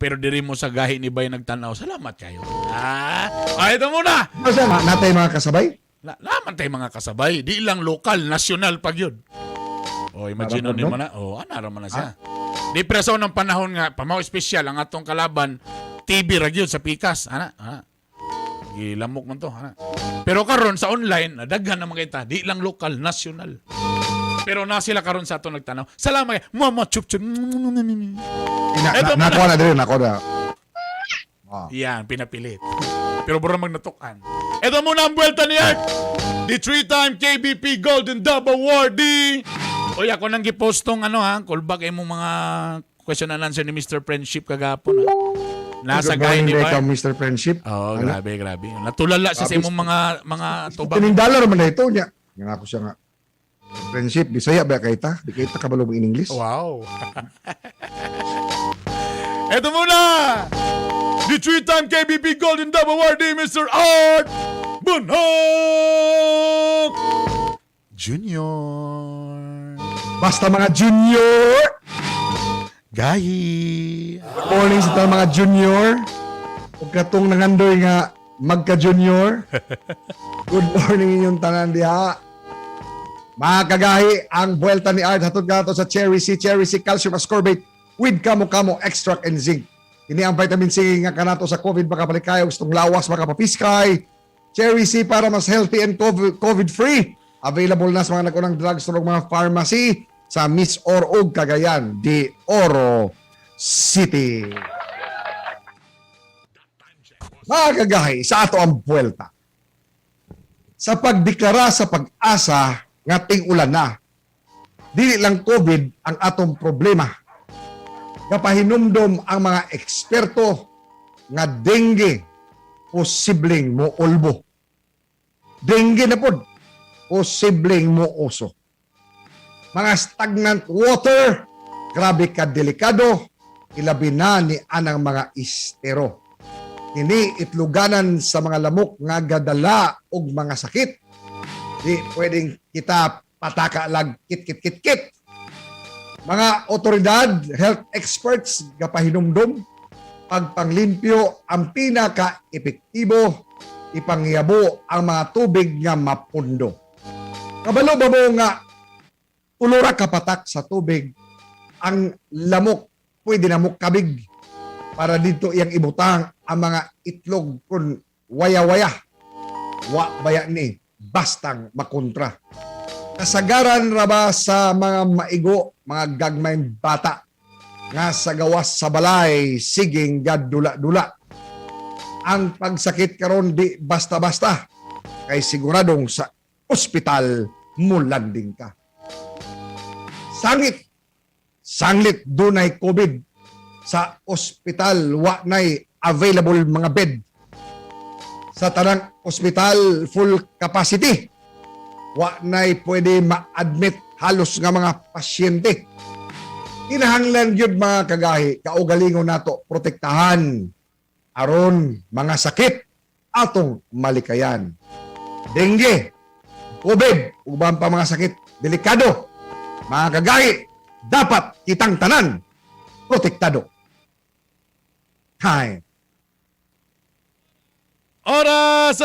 Pero diri mo sa Gahi ni Bay nagtanaw. Salamat kayo. Ah, ay, ito muna. Ano siya, natay mga kasabay? Na, naman tayo mga kasabay. Di lang lokal, nasyonal pag yun. Oh, imagine Para ni no? mo na. Oh, ana ra man na siya. Di preso ng panahon nga pamaw espesyal ang atong kalaban TV ra gyud sa pikas. Ana, ana. Gilamok man to, ana. Pero karon sa online, daghan naman kita, di lang lokal, nasyonal. Pero na sila karon sa ato nagtanaw. Salamat. Mama chup chup. Eto muna. Nakuha na diri, nakuha na. Ah. Yan, pinapilit. Pero bura magnatukan. Ito muna ang buwelta ni Art. The three-time KBP Golden Dub Awardee. Uy, ako nang gipostong ano ha, callback imong mga question and answer ni Mr. Friendship kagapon. Ha. Nasa Good gaya morning, ni Reka, Bart. Mr. Friendship. Oo, Ano? grabe, grabe. Natulala siya sa Grabe. imong mga tubag. Tining dollar man na ito niya. Nga ako siya nga. Friendship, Bisaya ba kay ta? Di kay ta kabalo in English. Wow. Ito muna! The three-time KBP Golden Dub Awardee, Mr. Art Bunhok Junior. Basta mga junior. Gahi. Good morning sa tanang mga junior. Ug katong nangandoy nga magka-junior. Good morning inyong tanan diha. Mga kagahi, ang buwelta ni Art hatod nato sa Cherry C, Cherry C Calcium Ascorbate with kamo-kamo extract and zinc. Ini ang vitamin C nga kanato sa COVID makapalikay ug itong lawas makapapiskay. Cherry C para mas healthy and COVID-free. Available na sa mga nag-unang drugstore ug mga pharmacy sa Miss Or ug Cagayan de Oro City. Mga kagahi, sa ato ang buwelta. Sa pagdeklara sa PAGASA nga ting-ulan na, dili lang COVID ang atong problema. Kapahinumdom ang mga eksperto nga dengue posibleng moulbo. Dengue na pod, posibleng muuso. Mga stagnant water, grabe ka delikado, ilabi na ni anang mga estero. Kini itluganan sa mga lamok nga gadala og mga sakit. Di pwedeng kita pataka lag kit kit kit kit. Mga otoridad, health experts gapahinumdom pagpanglimpyo ang pinaka-epektibo, ipangyabo ang mga tubig nga mapundo. Kabalo ba mo nga tulura kapatak sa tubig ang lamok pwede na mo kabig para dito iyang ibutang ang mga itlog kun waya-waya wa baya ni bastang makontra. Kasagaran ra ba sa mga maigo, mga gagmayng bata nga sa gawas sa balay siging gadula-dula. Ang pagsakit karon di basta-basta kay siguradong sa ospital mo landing ka. Sangit sanglit dunay COVID sa ospital, wa nay available mga bed. Sa tanang ospital, full capacity, wa nay pwede ma-admit halos nga mga pasyente. Kinahanglan gyud, mga kagahi, kaugalingon nato protektahan aron mga sakit atong malikayan. Dengue, COVID, uban pa mga sakit delikado, mga kagahi, dapat kitang tanan protektado. Time. Oras alas